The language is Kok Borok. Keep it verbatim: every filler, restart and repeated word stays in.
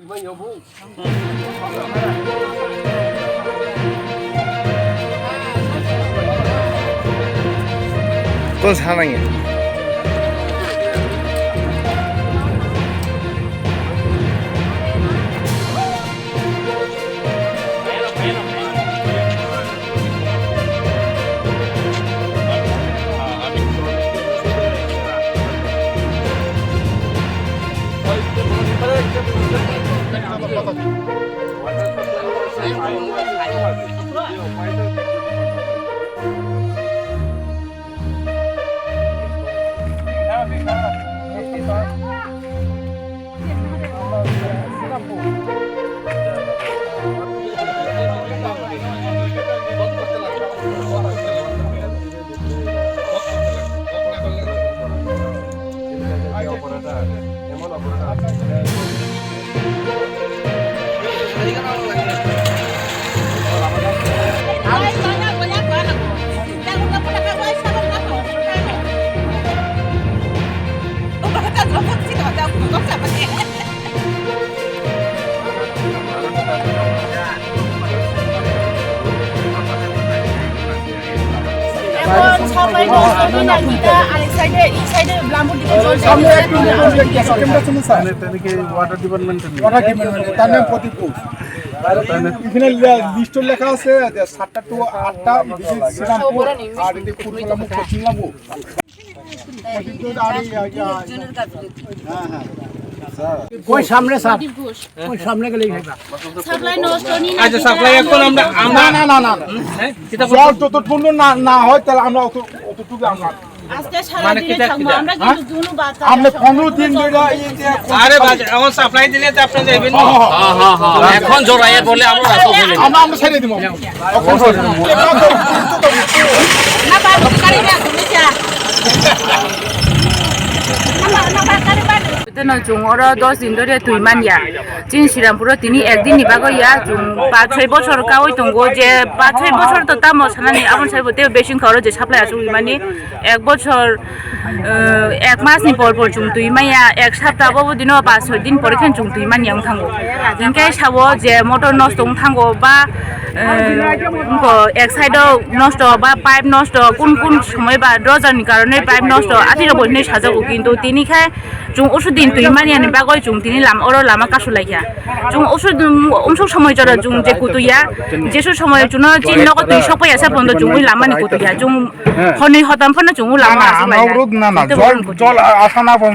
Kon sanang ya. এখন সাপ্লাই নষ্ট হয়ে না, এটা আরেক সাইডে, এই সাইডে ব্লামপুর দিকে জল সামনে যাচ্ছে। একটু নিয়ে আসুন, ক্যামেরা চলে স্যার। মানে তাহলে কি ওয়াটার ডিপার্টমেন্ট থেকে? ওয়াটার ডিপার্টমেন্ট, তার নাম প্রদীপ ঘোষ। এখানে লে-, লিস্টে লেখা আছে যে সাতটা টু আটটা, এদিকে শ্রীরামপুর, আর এদিকে ফুলতলা মুখ, পশ্চিম লাম্বু। ওই সামনে স্যার, ওই সামনে গেলেই হবে। সাপ্লাই নষ্ট হয়নি না, আচ্ছা, সাপ্লাই এখন আমরা, আমরা না, না, না, না, না। হ্যাঁ? কিতা জল করবো? যতক্ষণ না, না হয়, তাহলে আমরা অত, অতটুকু আমরা আজকে সারা মানে দিনে কিতা, থাকবো। কিতা? আমরা কিন্তু হ্যাঁ? দুনো বাচ্চা আমরা সব পনেরো দিন ধরে এই যে আরে বাজ-, এখন সাপ্লাই দিলে তো আপনি যাবেন না? হ্যাঁ, হ্যাঁ, হ্যাঁ। এখন জোরাইয়ে বলে আমরা রাখো বলে। আমরা, আমরা ছেড়ে দিব। না, বাবা, গাড়ি না, তুমি যা। Teno chwng oro dos din dhori twi man ya. Chini Srirampuro tini ek din ni bagwi ya, chwng paanch chhoi bochor kaui tongo, je paanch chhoi bochor to tamo sanani, aboni saibo tei besi wngkha oro je supply achugwi mani. Ek bochor, eh, ek mas ni por por chwng twi man ya, ek sapta bo dino paanch chhoi din pore khe chwng twi man ya wng thango. Hinkhe sabo je motor nosto wng thango ba, eh, wngkha ek side o nosto ba pipe nosto, kun kun somoi ba dojar ni karone pipe nosto, atwi rok bo hinwi sajago, kintu tini khe chwng oso din twi man ya ni bagwi chwng tini lama, oro lama kasu lai kha. Chwng oso din, oso somoi jora chwng je kutu ya, jesu somoi chwngno chini nogo twi sok pai ya sa pondo chwng ui lama ni kutu ya. Chwng hwnwi hotam phano chwng ui lama na, na, na, na, na, jol, jol, a-, asana pondo.